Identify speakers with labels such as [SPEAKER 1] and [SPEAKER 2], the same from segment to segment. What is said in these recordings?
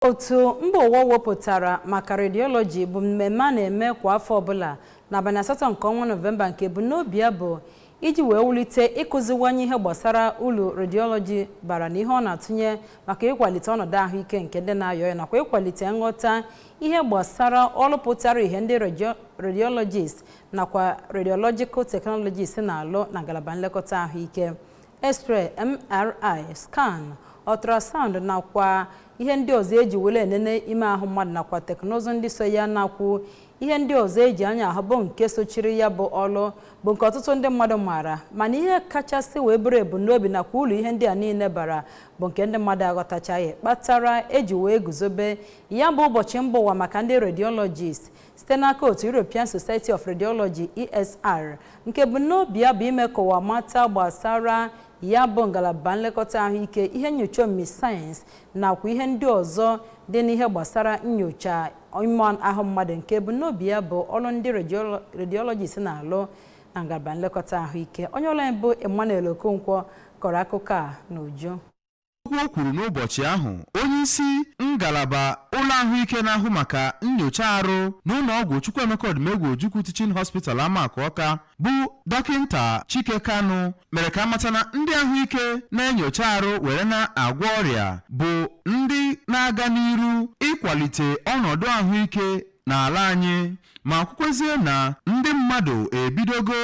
[SPEAKER 1] Otu mba ụwa wepụtara maka rediọlọji bụ mmemme a na-eme kwa afọ ọbụla n'abalị 8 nke ọnwa Nọvemba, nke ebumnobi ya bụ iji wee wulite ịkụziwanye ihe gbasara uru rediọlọji bara na ihe ọ na-atụnye maka ịkwalite ọnọdụ ahụike nke ndị na-ayọ ya, nakwa ịkwalite nghọta ihe gbasara ọrụ pụtara ihe ndị radiologist nakwa radiological technologist na-alụ na ngalaba nlekọta ahụike. X-ray, MRI scan, ultrasound nakwa ihe ndị ọzọ eji were enene ime ahụ mmadụ, nakwa teknụzụ ndị so ya, nakwu ihe ndị ọzọ eji anya ahụ bụ nke sochiri ya, bụ ọlụ bụ nke ọtụtụ ndị mmadụ maara, mana ihe kachasị wee bụrụ ebumnobi nakwa uru ihe ndị a niile bara bụ nke ndị mmadụ aghọtachaghị, kpatara eji wee guzobe ya bụ ụbọchị mba ụwa maka ndị radiologist site n'aka otu European Society of Radiology, ESR, nke ebumnobi ya bụ ime ka ụwa mata gbasara ya bụ ngalaba nlekọta ahụike, ihe nyocha omimi sayensị nakwa ihe ndị ọzọ dị n'ihe gbasara nyocha ime ahụ mmadụ, nke ebumnobi ya bụ ọrụ ndị radiologist na-alụ na ngalaba nlekọta ahụike. Onye ọrụ anyị bụ Emmanuel Okonkwo kọrọ akụkọ a n'uju.
[SPEAKER 2] Okwu o kwuru n'ụbọchị ahụ, onye isi ngalaba ụlọ ahụike na-ahụ maka nyocha arụ n'ụlọ ọgwụ Chukwuemeka Odumegwu Ojukwu Teaching Hospital, Amaku, Ọka, bụ Dọkịnta Chike Kanu, mere ka amata na ndị ahụike na-enyocha arụ were na-agwọ ọrịa bụ ndị na-aga n'iru ịkwalite ọnọdụ ahụike n'ala anyị, ma kwukwezie na ndị mmadụ ebidogo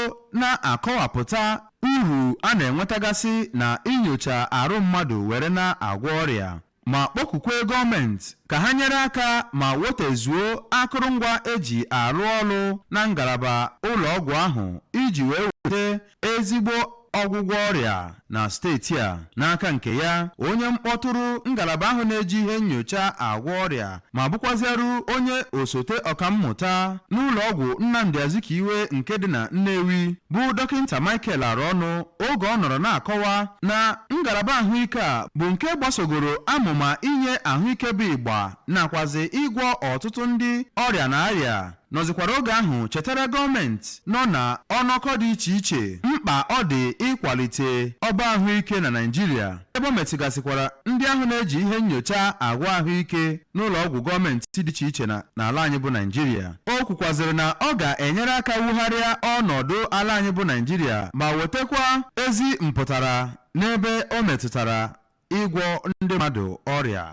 [SPEAKER 2] na-akọwapụta uru a na-enwetagasị na inyocha arụ mmadụ were na-agwọ ọrịa, ma kpọkukwe gọọmenti ka ha nyere aka ma wetezuo akụrụngwa eji arụ ọrụ na ngalaba ụlọ ọgwụ ahụ iji wee weta ezigbo ọgwụgwọ ọrịa na steeti a. N'aka nke ya, onye mkpọtụrụ ngalaba ahụ na-eji ihe nyocha agwọ ọrịa ma bụkwazịarụ onye osote ọkammụta n'ụlọ ọgwụ Nnamdi Azikiwe nke dị na Nnewi, bụ Dọkịnta Michael Arọnụ, oge ọ nọrọ na-akọwa na ngalaba ahụike a bụ nke gbasogoro amụma inye ahụike bụ ịgba nakwazi ịgwọ ọtụtụ ndị ọrịa na-arịa, nọzikwara oge ahụ chetara gọọmenti nọ na ọnọkọ dị iche iche mkpa ọ dị ịkwalite ọba ahụike na Naịjirịa, ebe o metụgasịkwara ndị ahụ na-eji ihe nyocha agwọ ahụike n'ụlọ ọgwụ gọọmenti dị iche iche n'ala anyị bụ Naịjirịa. O kwukwazịrị na ọ ga-enyere aka wugharịa ọnọdụ ala anyị bụ Naịjirịa ma wetakwa ezi mpụtara n'ebe o metụtara ịgwọ ndị mmadụ ọrịa.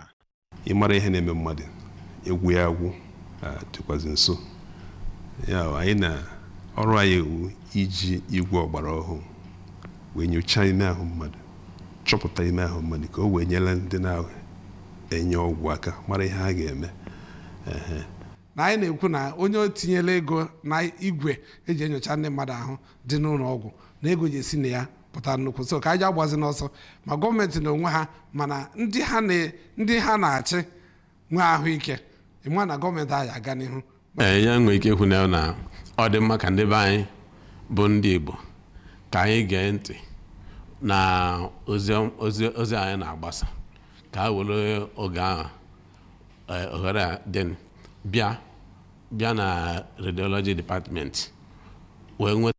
[SPEAKER 3] Ịmara ihe na-eme mmadụ, egwu ya agwụ dịkwazi nso ya. Anyị na ọrụ anyị ewu iji igwe ọgbara ọhụụ wee nyochaa ime ahụ mmadụ, chọpụta ime ahụ mmadụ, ka o wee nyere ndị na-enye ọgwụ aka mara ihe ha ga-eme.
[SPEAKER 4] Na anyị na-ekwu na onye tinyela ego na igwe eji enyocha ndị mmadụ ahụ dị n'ụlọ ọgwụ, na ego ji esi na ya pụta nnukwu, so ka anyị ji agbazi n'ọsọ, ma gọọmenti na onwe ha, mana ndị ha na-achị nwee ahụike, ịma na gọọmenti anyị aga n'ihu.
[SPEAKER 5] Ee, ya nwere ike ikwu na ọ dị mma ka ndị be anyị bụ ndị Igbo ka anyị gee ntị na ozi anyị na-agbasa, ka a were oge ahụ, ohere a dị, bịa bịa na radiology department wee nweta.